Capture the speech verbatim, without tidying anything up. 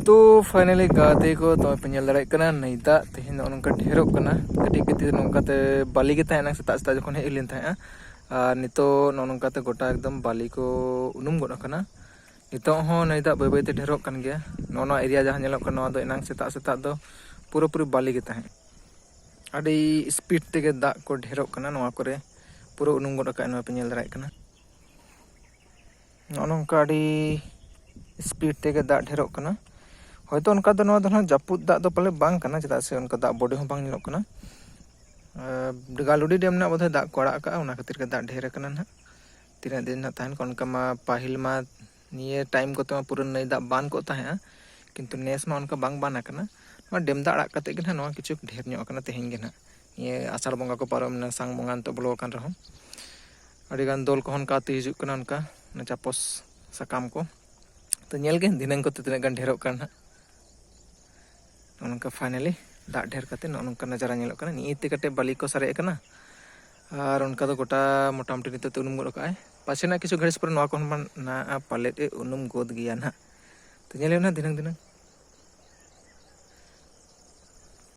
ᱛᱚ finally ᱜᱟᱛᱮ ᱠᱚ, ᱛᱚ ᱯᱮ ᱧᱮᱞ ᱫᱟᱲᱮᱭᱟᱜ ᱠᱟᱱᱟ, ᱱᱟᱹᱭ ᱫᱟᱜ ᱛᱮᱦᱮᱧ ᱱᱚᱜᱼᱚ ᱱᱚᱝᱠᱟ ᱰᱷᱮᱨᱚᱜ ᱠᱟᱱᱟ᱾ ᱠᱟᱹᱴᱤᱡ ᱠᱟᱹᱴᱤᱡ ᱱᱚᱝᱠᱟᱛᱮ ᱵᱟᱹᱞᱤ ᱜᱮ ᱛᱟᱦᱮᱸ ᱠᱟᱱᱟ ᱥᱮᱛᱟᱜ ᱥᱮᱛᱟᱜ ᱡᱚᱠᱷᱚᱱ ᱦᱮᱡ ᱦᱩᱭ ᱞᱮᱱ ᱛᱟᱦᱮᱸᱜᱼᱟ, ᱟᱨ ᱱᱤᱛᱚᱜ ᱱᱚᱜᱼᱚ ᱱᱚᱝᱠᱟᱛᱮ ᱜᱚᱴᱟ ᱮᱠᱫᱚᱢ ᱵᱟᱹᱞᱤ ᱠᱚ ᱩᱱᱩᱢ ᱜᱚᱫ ᱟᱠᱟᱱᱟ᱾ ᱱᱤᱛᱚᱜ ᱦᱚᱸ ᱱᱟᱹᱭ ᱫᱟᱜ ᱵᱟᱹᱭ ᱵᱟᱹᱭᱛᱮ ᱰᱷᱮᱨᱚᱜ ᱠᱟᱱ ᱜᱮᱭᱟ᱾ ᱱᱚᱜᱼᱚ ᱱᱚᱣᱟ ᱮᱨᱤᱭᱟ ᱡᱟᱦᱟᱸ ᱧᱮᱞᱚᱜ ᱠᱟᱱᱟ, ᱱᱚᱣᱟ ᱫᱚ ᱮᱱᱟᱝ ᱥᱮᱛᱟᱜ ᱥᱮᱛᱟᱜ ᱫᱚ ᱯᱩᱨᱟᱹᱯᱩᱨᱤ ᱵᱟᱹᱞᱤ ᱜᱮ ᱛᱟᱦᱮᱸᱫ᱾ ᱟᱹᱰᱤ ᱥᱯᱤᱰ ᱛᱮᱜᱮ ᱫᱟᱜ ᱠᱚ ᱰᱷᱮᱨᱚᱜ ᱠᱟᱱᱟ᱾ ᱱᱚᱣᱟ ᱠᱚᱨᱮ ᱯᱩᱨᱟᱹ ᱩᱱᱩᱢ ᱜᱚᱫ ᱟᱠᱟᱫ, ᱱᱚᱣᱟ ᱯᱮ ᱧᱮᱞ ᱫᱟᱲᱮᱭᱟᱜ ᱠᱟᱱᱟ᱾ ᱱᱚᱜᱼᱚ ᱱᱚᱝᱠᱟ ᱟᱹᱰᱤ ᱥᱯᱤᱰ ᱛᱮᱜᱮ ᱫᱟᱜ ᱰᱷᱮᱨᱚᱜ ᱠᱟᱱᱟ᱾ ᱦᱚᱭᱛᱳ ᱚᱱᱠᱟ ᱫᱚ ᱱᱚᱣᱟ ᱫᱚ ᱱᱟᱦᱟᱜ ᱡᱟᱹᱯᱩᱫ ᱫᱟᱜ ᱫᱚ ᱯᱟᱞᱮ ᱵᱟᱝ ᱠᱟᱱᱟ, ᱪᱮᱫᱟᱜ ᱥᱮ ᱚᱱᱠᱟ ᱫᱟᱜ ᱵᱚᱰᱤ ᱦᱚᱸ ᱵᱟᱝ ᱧᱮᱞᱚᱜ ᱠᱟᱱᱟ᱾ ᱟᱨ ᱜᱟᱞᱩᱰᱤ ᱰᱮᱢ ᱨᱮᱱᱟᱜ ᱵᱳᱫᱷᱚᱭ ᱫᱟᱜ ᱠᱚ ᱟᱲᱟᱜ ᱟᱠᱟᱫᱼᱟ, ᱚᱱᱟ ᱠᱷᱟᱹᱛᱤᱨ ᱜᱮ ᱫᱟᱜ ᱰᱷᱮᱨ ᱟᱠᱟᱱᱟ ᱱᱟᱦᱟᱜ᱾ ᱛᱤᱱᱟᱹᱜ ᱫᱤᱱ ᱱᱟᱦᱟᱜ ᱛᱟᱦᱮᱱ ᱠᱚ, ᱚᱱᱠᱟ ᱢᱟ ᱯᱟᱹᱦᱤᱞ ᱢᱟ ᱱᱤᱭᱟᱹ ᱴᱟᱭᱤᱢ ᱠᱚᱛᱮ ᱢᱟ ᱯᱩᱨᱟᱹ ᱱᱟᱹᱭ ᱫᱟᱜ ᱵᱟᱱ ᱠᱚᱜ ᱛᱟᱦᱮᱸᱜᱼᱟ, ᱠᱤᱱᱛᱩ ᱱᱮᱥ ᱢᱟ ᱚᱱᱠᱟ ᱵᱟᱝ ᱵᱟᱱ ᱟᱠᱟᱱᱟ᱾ ᱱᱚᱣᱟ ᱰᱮᱢ ᱫᱟᱜ ᱟᱲᱟᱜ ᱠᱟᱛᱮ ᱜᱮ ᱱᱟᱦᱟᱜ ᱱᱚᱣᱟ ᱠᱤᱪᱷᱩ ᱰᱷᱮᱨ ᱧᱚᱜ ᱟᱠᱟᱱᱟ ᱛᱮᱦᱮᱧ ᱜᱮ ᱱᱟᱦᱟᱜ᱾ ᱱᱤᱭᱟᱹ ᱟᱥᱟᱲ ᱵᱚᱸᱜᱟ ᱠᱚ ᱯᱟᱨᱚᱢ ᱮᱱᱟ, ᱥᱟᱱ ᱵᱚᱸᱜᱟ ᱱᱤᱛᱚᱜ ᱵᱚᱞᱚ ᱟᱠᱟᱱ ᱨᱮᱦᱚᱸ ᱟᱹᱰᱤᱜᱟᱱ ᱫᱚᱞ ᱠᱚᱦᱚᱸ ᱚᱱᱠᱟ ᱛᱤ ᱦᱤᱡᱩᱜ ᱠᱟᱱᱟ, ᱚᱱᱠᱟ ᱚᱱᱟ ᱪᱟᱯᱚᱥ ᱥᱟᱠᱟᱢ ᱠᱚ᱾ ᱛᱚ ᱧᱮᱞ ᱜᱮ ᱫᱷᱤᱱᱟᱹᱝ ᱠᱚᱛᱮ ᱛᱤᱱᱟᱹᱜ ᱜᱟᱱ ᱰᱷᱮᱨᱚᱜ ᱠᱟᱱ ᱱᱟᱦᱟᱜ᱾ ᱱᱚᱜᱼᱚ ᱱᱚᱝᱠᱟ finally ᱫᱟᱜ ᱰᱷᱮᱨ ᱠᱟᱛᱮ ᱱᱚᱜᱼᱚ ᱱᱚᱝᱠᱟ ᱱᱟᱡᱟᱨᱟ ᱧᱮᱞᱚᱜ ᱠᱟᱱᱟ᱾ ᱱᱤᱭᱟᱹ ᱛᱮ ᱠᱟᱹᱴᱤᱡ ᱵᱟᱹᱞᱤ ᱠᱚ ᱥᱟᱨᱮᱡ ᱟᱠᱟᱱᱟ, ᱟᱨ ᱚᱱᱠᱟ ᱫᱚ ᱜᱚᱴᱟ ᱢᱚᱴᱟᱢᱩᱴᱤ ᱱᱤᱛᱚᱜ ᱛᱮ ᱩᱱᱩᱢ ᱜᱚᱫ ᱠᱟᱜᱼᱟᱭ᱾ ᱯᱟᱪᱷᱮ ᱱᱟᱜ ᱠᱤᱪᱷᱩ ᱜᱷᱟᱹᱲᱤᱡ ᱯᱚᱨᱮ ᱱᱚᱣᱟ ᱠᱚᱦᱚᱸ ᱵᱟᱝ ᱱᱟᱜᱼᱟ, ᱯᱟᱞᱮᱫ ᱮ ᱩᱱᱩᱢ ᱜᱚᱫ ᱜᱮᱭᱟ ᱱᱟᱦᱟᱜ᱾ ᱛᱚ ᱧᱮᱞ ᱦᱩᱭᱩᱜᱼᱟ ᱱᱟᱦᱟᱜ ᱫᱷᱤᱱᱟᱹᱝ ᱫᱷᱤᱱᱟᱹᱝ᱾